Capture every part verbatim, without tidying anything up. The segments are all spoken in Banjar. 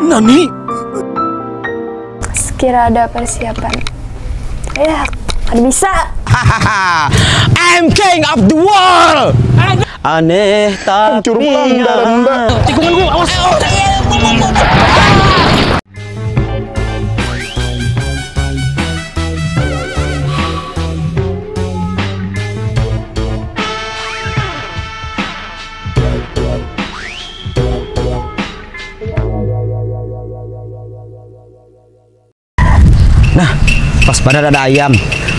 Nani? Sekira ada persiapan. Ya, kada bisa. Hahaha, I'm king of the world. Aneh tapi hancur pulang darah. Tikungan gua, awas. Nah, pas banar ada ayam.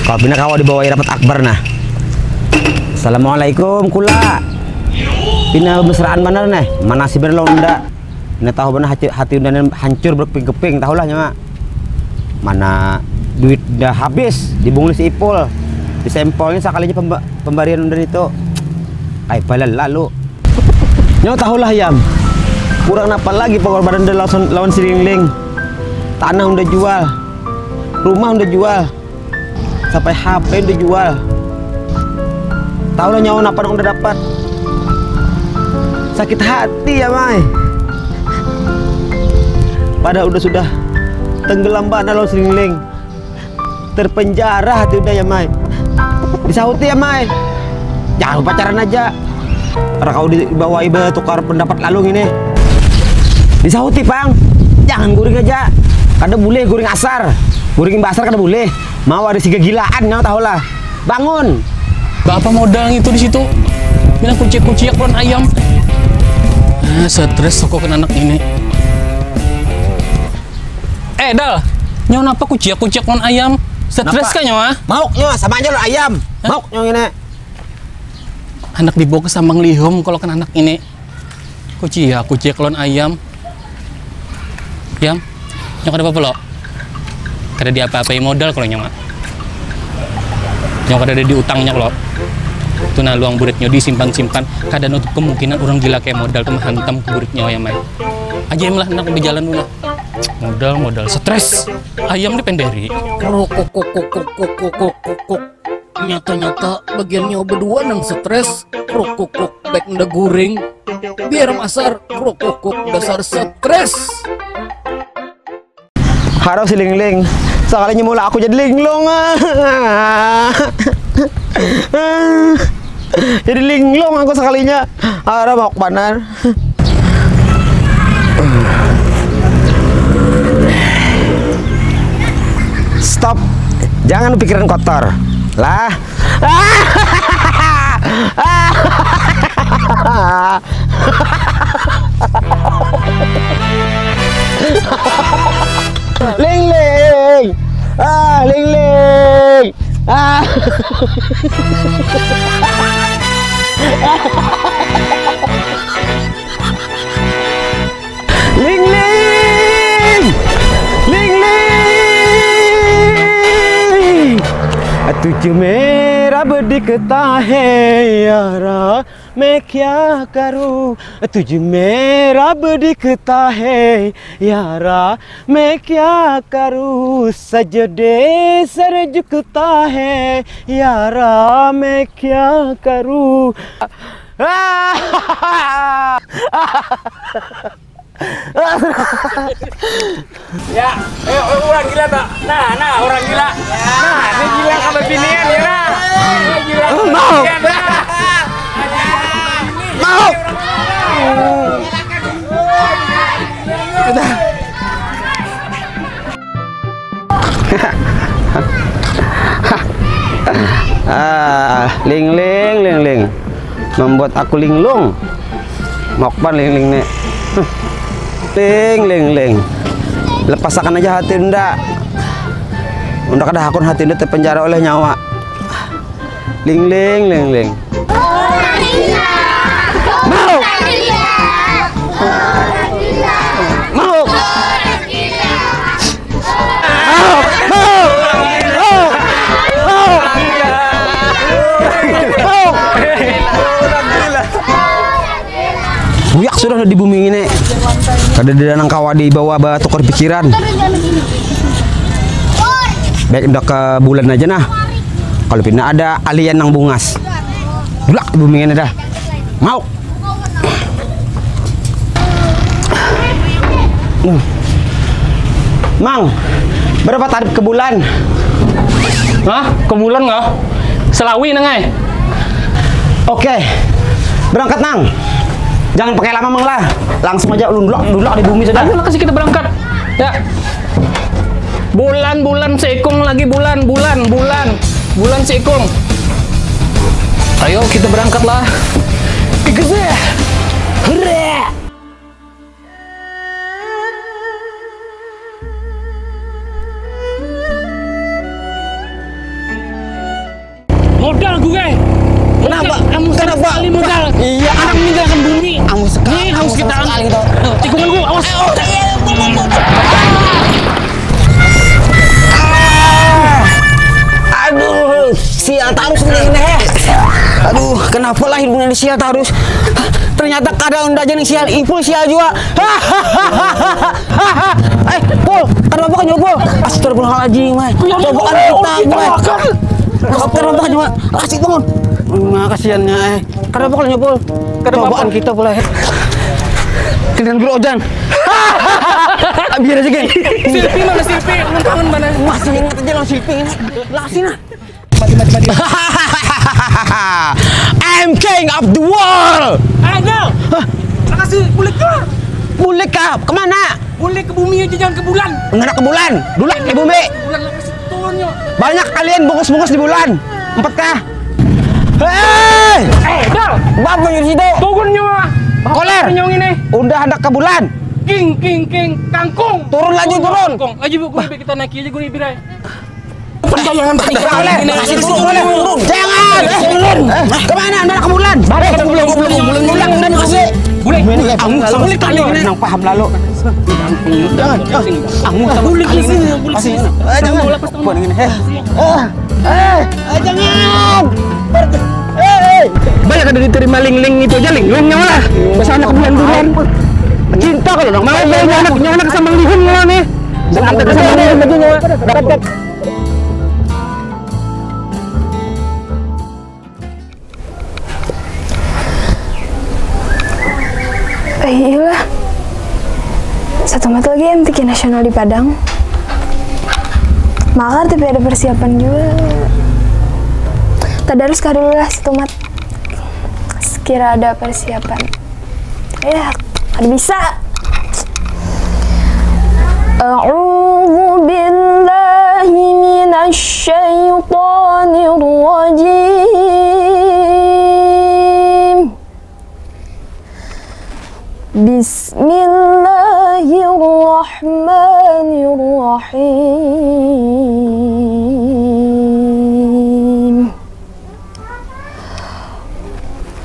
Kalau pina kawa dibawai rapat akbar nah. Assalamualaikum kula. Pina mesraan banar neh. Mana sih bener lo unda? Pina tahu banar hati, hati unda hancur berkeping-keping tahulah nyawa. Mana duit dah habis dibungli si Ipul. Di sampelnya sakalinya pemba- pembarian unda itu. Kayak balal lalu. Nyawa tahulah yam. Kurang apa lagi pengorbanan dah lawan, lawan si Lingling. Tanah unda jual. Rumah unda jual. Sampai H P unda jual. Tahulah nyawa napa nang unda dapat. Sakit hati ya mai. Padahal unda sudah tenggelam banar lawan si Lingling. Terpenjara hati unda ya mai. Disahuti ya mai. Jangan pacaran aja. Karena kau dibawai bertukar pendapat lalu ini. Disahuti pang. Jangan guring aja. Kada boleh guring asar. Guring imbah asar kada boleh. Mau ada si gegilaan nyawa tahulah. Bangun. Berapa modal itu di situ? Bilang kuciak-kuciak lawan ayam. Ah, stres aku kan anak ini. Eh, Dal, nyawa napa kuciak-kuciak lawan ayam? Stres kah nyawa? Mauk nyawa sama aja lo ayam. Hah? Mauk nyawa ini. Anak dibawa ke sambang lihum kalau kan anak ini. Kuciak, kuciak lawan ayam. Yam, nyawa kada apa-apa lo. Kada diapa-apai modal kalau nyawa. Nyawa kada ada diutangnya lo. Itu nah luang buritnya disimpan-simpan. Kada nutup kemungkinan orang gila kayak modal tuh menghantam ke buritnya ya mai. Aja em lah nak berjalan dulu lah. Modal, modal, stres. Ayam dipenderi. Krukuk, kuk, kuk, kuk, kuk, kuk, kuk, kuk. Nyata-nyata bagian nyawa berdua nang stres. Kruk, kuk, kuk, baik nda guring. Biar masar. Kruk, kuk, kuk, dasar stres. Harau si Lingling. Sekalinya mula aku jadi linglung. Jadi linglung aku sekalinya. Harau mau banar. Stop. Jangan pikiran kotor. Lah. Lingling. Ah, Lingling. Ah. Lingling. Lingling. Tujuh merah bedi ketahe yara. Mekya karu tujuh merah bedi ketahe yara. Mekya karu saja de sarejuk ketahe yara. Mekya karu. Ya, ayo, ayo, orang gila tak? Nah, nah, orang gila. Nah, ini gila sama binian ya, nah. Ini gila sama binian, nah. Mau. Ah, Lingling, Lingling. Membuat aku linglung. Mokpan Lingling nih. Ling, Lingling. Lepasakan aja hati unda. Unda kada hakun hati unda terpenjara oleh nyawa. Lingling, Lingling. Mau. Mau. Buyak sudah di bumi ini. Kada ada nang kawa dibawa batukar pikiran. Baik udah ke bulan aja nah. Kalau pina ada alien nang bungas. Bulak di bumi ini dah. Mau. Mang, berapa tarif ke bulan? Hah? Ke bulan kah? Selawi nang ai. Oke, berangkat nang. Jangan pakai lama mang lah. Langsung aja ulun dulak dulak di bumi sudah. Ayolah kasih kita berangkat. Ya. Bulan bulan seikung lagi bulan bulan bulan bulan seikung. Ayo kita berangkat lah. Ikut saya. Hurrah. Modal gue. Kenapa? Modal, angus Kenapa? Sekali modal. Iya. Anak meninggalkan bumi. Angus sekali. Nih, angus kita sekali gitu. Tikungan gue, awas. Aduh, sial terus nih ini. Aduh, kenapa lah hidupnya sial terus? Ternyata kada unda aja nih sial, ipul sial juga. Eh, Pul, kenapa kan Pul? Astagfirullahaladzim, eh. Coba kan kita, Pul. Astagfirullahaladzim, eh. Kasih bangun. Nah, kasihannya, eh. Kenapa kalau nyebol? Cobaan kita pula, eh. Kendaraan guru Ojan. Biar aja, geng. Silpi mana Silpi? Tangan mana? Masih ingat aja lah Silpi ini. Lah, sini. Mati, mati, mati. I'm king of the world. Ayo, Dal. Kasih bulik ke. Bulik ke kemana? Bulik ke bumi aja, jangan ke bulan. Enggak ke bulan. Dulu ke bumi. Bulan lah kasih turunnya. Banyak kalian bungus-bungus di bulan. Empat kah? Hei! Eh, Dal. Bapak yang situ. Turun nyawa. Koler. Yang ini. Udah ada ke bulan. King, king, king, kangkung. Turun lagi, turun. Kangkung. Lagi bu, gue kita naik aja gue birai. Jangan kasih turun boleh. Jangan. Eh, turun. Kemana? Anda ke bulan? Balik ke bulan. Bulan, bulan, bulan kasih. Boleh. Kamu sama sekali nang paham lalu. Jangan. Kamu sama sekali. Kasih. Eh, jangan. Buat ini. Eh. Eh. Eh, jangan. Eh, eh. Banyak ada diterima ling-ling itu aja, ling-ling nyawa lah. Bahasa anak bulan-bulan. Cinta kalau dong. Mau mau anak, nyawa anak sama lihun nyawa nih. Sama anak sama lihun aja nyawa. Dapat. Eh, iyalah. Satu mat lagi M T Q nasional di Padang. Makar tapi ada persiapan juga. Tadarus kah dulu lah satu mat. Sekira ada persiapan. Ya, kada bisa. أعوذ بالله من الشيطان الرجيم. بسم الله الرحمن الرحيم.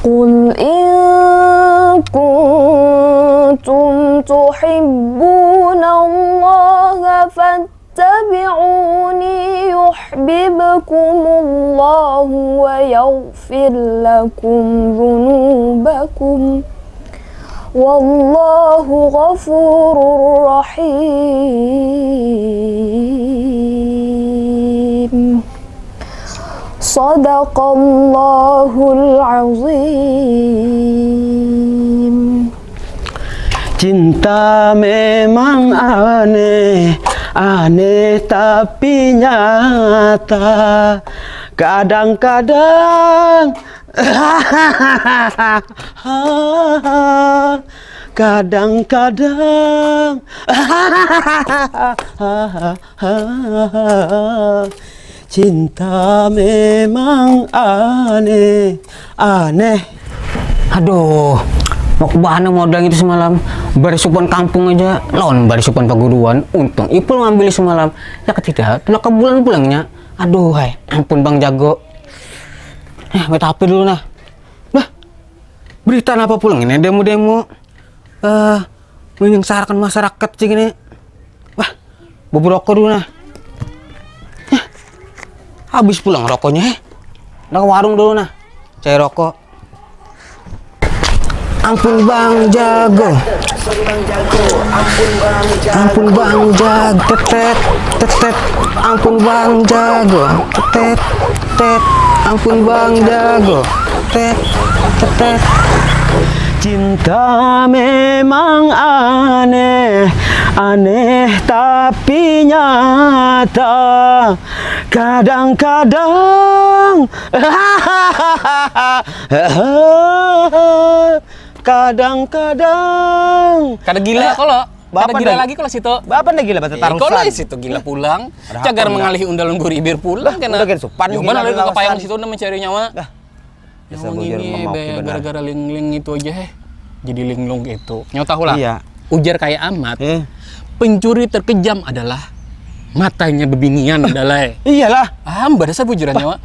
قل إن كنتم تحبون الله فاتبعوني يحببكم الله ويغفر لكم ذنوبكم والله غفور رحيم. صدق الله العظيم. Cinta memang aneh, aneh tapi nyata. Kadang-kadang Kadang-kadang cinta memang aneh, aneh. Aduh, mau kemana modal itu semalam? Barisupan kampung aja, lawan barisupan paguruan. Untung Ipul ngambil semalam. Ya ketidak, tulak ke bulan pulangnya. Aduh, hai, ampun Bang Jago. Eh, buat H P dulu nah. Bah, berita apa pulang ini demo-demo? Eh, menyengsarakan masyarakat cik ini. Wah, beberokok dulu nah. Hah, habis pulang rokoknya, eh. Nah, ke warung dulu nah. Cari rokok. Ampun Bang Jago. Ampun Bang Jago. Tetet, tetet. Ampun Bang Jago. Tetet, tetet. Ampun Bang Jago. Tet, tet, tet. Cinta memang aneh, Aneh tapi nyata, kadang-kadang kadang-kadang. Kada gila kalo. Kada gila lagi kalo situ. Bapak ndak gila, batu tarusan. Kalo situ gila pulang. Cagar mengalih undal lunggur ibir pulang kena. Udah gen supan. Cuman ada ke payang situ udah mencari nyawa. Dah. Nyawa ngini gara-gara ling-ling itu aja heh. Jadi linglung itu. Nyawa tahu lah. Iya. Ujar kayak amat. Eh. Pencuri terkejam adalah matanya bebinian dalai. Iyalah. Paham pada saya bujuran nyawa.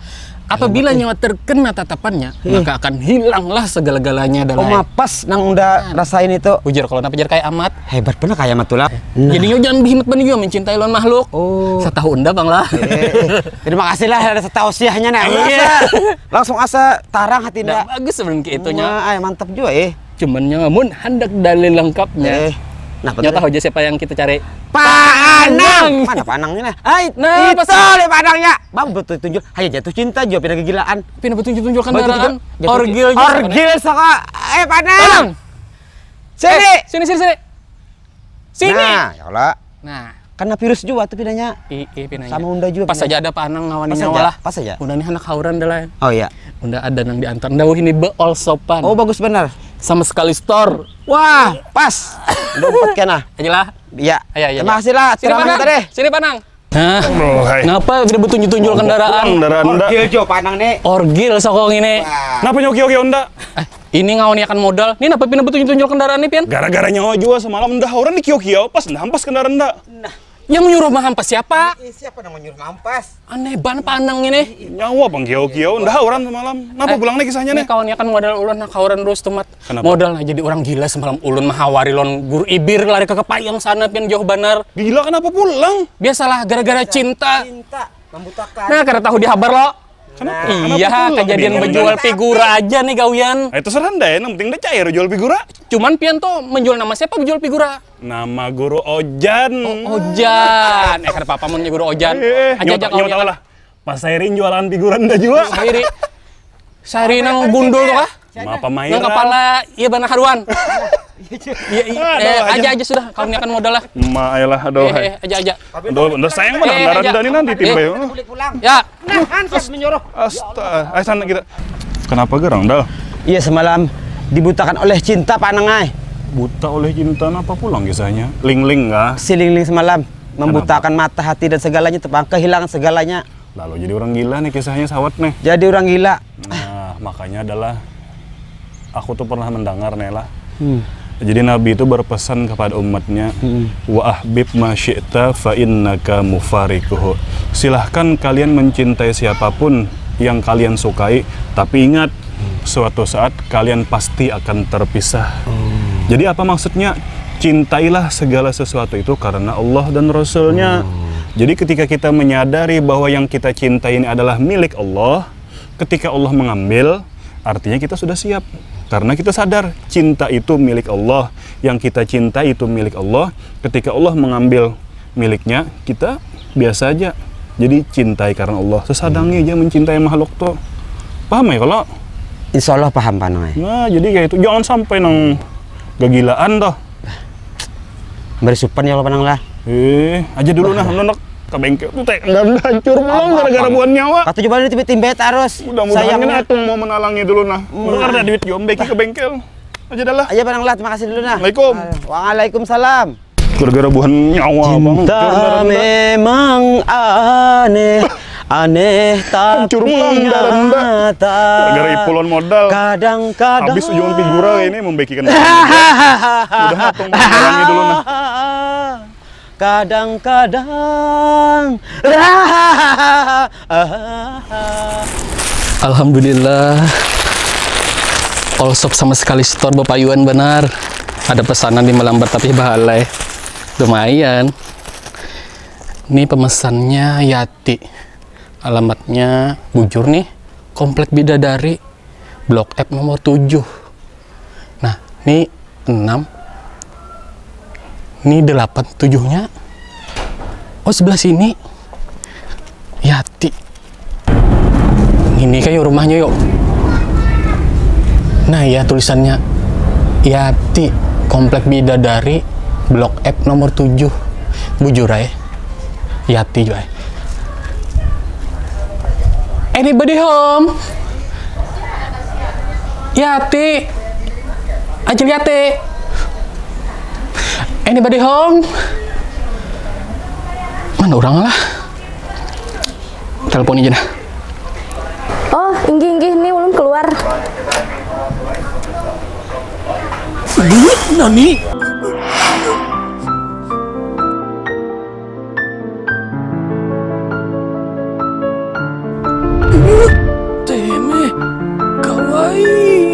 Apabila nyawa terkena tatapannya, maka akan hilanglah segala-galanya dalai. Oh, mapas nang unda rasain itu. Ujar kalau napa jar kayak amat. Hebat benar kayak amat tuh lah. Jadi nyawa jangan bihimat benar juga mencintai lawan makhluk. Oh. Saya tahu unda bang lah. Eh, eh, eh. Terima kasih lah ada setahu siahnya nih. Iya. Langsung asa tarang hati dah. Bagus sebenarnya itu nya. Wah, ay, mantap juga eh. Cuman nya mun hendak dalil lengkapnya. Eh. Nah, nya tahu aja siapa yang kita cari. Panang. Mana panangnya nah? Ay, nah, itu le panangnya. Bang betul tunjuk. Hayo jatuh cinta juga pindah kegilaan. Pindah betul tunjuk kendaraan. Orgil. Orgil saka. Eh, panang. Sini. Eh, sini sini sini. Sini. Nah, ya Allah. Nah. Karena virus juga tuh pinanya. Iya, pinanya. Sama Unda juga. Pas aja ada panang ngawani nyawa lah. Pas aja. Unda nih anak hauran dah lah. Oh iya. Unda ada nang diantar. Unda ini be all sopan. Oh bagus benar. Sama sekali store. Wah, pas. Unda empat kena. Aja lah. Iya. Ayo, ayo, Terima kasih lah. Sini panang. Tadi. Sini panang. Hah? Ngapa tidak bertunjuk-tunjuk kendaraan? Kendaraan dah. Orgil jo panang nih. Orgil sokong ini. Kenapa nyoki-oki Unda? Eh, ini ngawani akan modal. Ini napa pina betunjuk-tunjuk kendaraan nih, Pian? Gara-gara nyawa jua semalam dah orang di kio-kio pas dah hampas kendaraan dah. Nah. Yang menyuruh menghampas siapa? Eh, siapa yang menyuruh menghampas? Aneh ban panang ini. Nyawa bang kio-kio dah orang semalam. Napa eh, pulang nih kisahnya nih? Kawan akan modal ulun nak kawaran terus tumat. Kenapa? Modal nah jadi orang gila semalam ulun mahawari lon guru ibir lari ke kepayang sana pian jauh banar. Gila kenapa pulang? Biasalah gara-gara cinta. Cinta membutakan. Nah, kada tahu di habar lo. Kenapa? Iya, kejadian menjual figura aja nih gawian. Nah, itu serah deh, yang penting udah cair jual figura. Cuman pian tuh menjual nama siapa menjual figura? Nama guru Ojan. Oh, Ojan. Eh, kenapa apa guru Ojan? Eh, aja aja kau lah. Pas Sairin jualan figura dah juga. Sairi. Sairi nang gundul tuh kah? Apa main? Nang kepala iya bana haruan. Iya iya. Eh, aja aja sudah, kami akan modal lah. Ma ayolah aduh. Eh, eh, aja aja. Aduh, udah sayang mana eh, kendaraan tadi nanti timbul. Ya. Nah, Hansip menyuruh. Astaga, ayo sana kita. Kenapa gerang dah? Iya semalam dibutakan oleh cinta panengai. Buta oleh cinta apa pulang kisahnya? Ling-ling kah? Si Ling-ling semalam membutakan mata hati dan segalanya tepang kehilangan segalanya. Lalu jadi orang gila nih kisahnya sawat nih. Jadi orang gila. Nah, makanya adalah aku tuh pernah mendengar nih lah. Hmm. Jadi Nabi itu berpesan kepada umatnya, hmm. Wa ahbib ma syi'ta fa innaka mufarikuhu. Silahkan kalian mencintai siapapun yang kalian sukai, tapi ingat, hmm. Suatu saat kalian pasti akan terpisah. Hmm. Jadi apa maksudnya? Cintailah segala sesuatu itu karena Allah dan Rasulnya. Hmm. Jadi ketika kita menyadari bahwa yang kita cintai ini adalah milik Allah, ketika Allah mengambil, artinya kita sudah siap. Karena kita sadar cinta itu milik Allah, yang kita cintai itu milik Allah. Ketika Allah mengambil miliknya, kita biasa aja. Jadi cintai karena Allah. Sesadangi aja mencintai makhluk tuh. Paham ya kalau? Insya Allah paham panang. Nah, jadi kayak itu jangan sampai nang gagilaan toh. Beri supan ya kalau panang lah. Eh, aja dulu nah, nak ke bengkel tuh teh nggak hancur pulang gara-gara buan nyawa. Kata coba di timbe terus. Mudah-mudahan ini atung mau menalangi dulu nah. Mudah ada duit jombeki ke bengkel. Aja dah lah. Aja panang lah, terima kasih dulu nah. Assalamualaikum. Waalaikumsalam. Gara-gara buhan nyawa bang. Cinta memang aneh, aneh tapi nyata. Gara-gara ipulon modal. Kadang-kadang. Habis ujungan figura ini membekikan. Udah matang mengurangi dulu nah. Kadang-kadang. Alhamdulillah. All shop sama sekali store bapayuan benar. Ada pesanan di Melambar tapi bahalai. Lumayan. Ini pemesannya Yati. Alamatnya bujur nih. Komplek Bidadari. Blok F nomor tujuh. Nah, ini enam. Ini delapan tujuhnya. Oh, sebelah sini. Yati. Ini kayak rumahnya yuk. Nah ya tulisannya Yati Komplek Bidadari Blok F nomor tujuh. Bujur ai. Yati jua ai. Anybody home? Yati. Acil Yati. Anybody home? Mana orang lah? Telepon aja nah. Oh, inggih, inggih, ini ulun keluar. Nani? Teme, kawaii.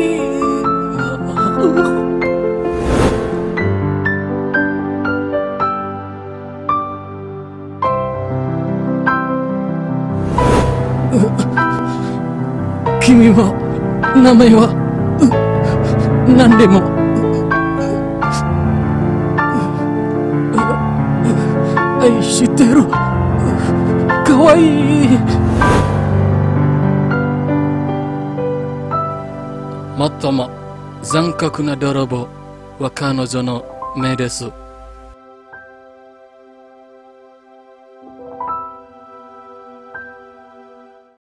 Kimi wa namae wa nande mo. Aishiteru. Kawaii. Matama, zankaku na dorobo wa kanojo no me desu.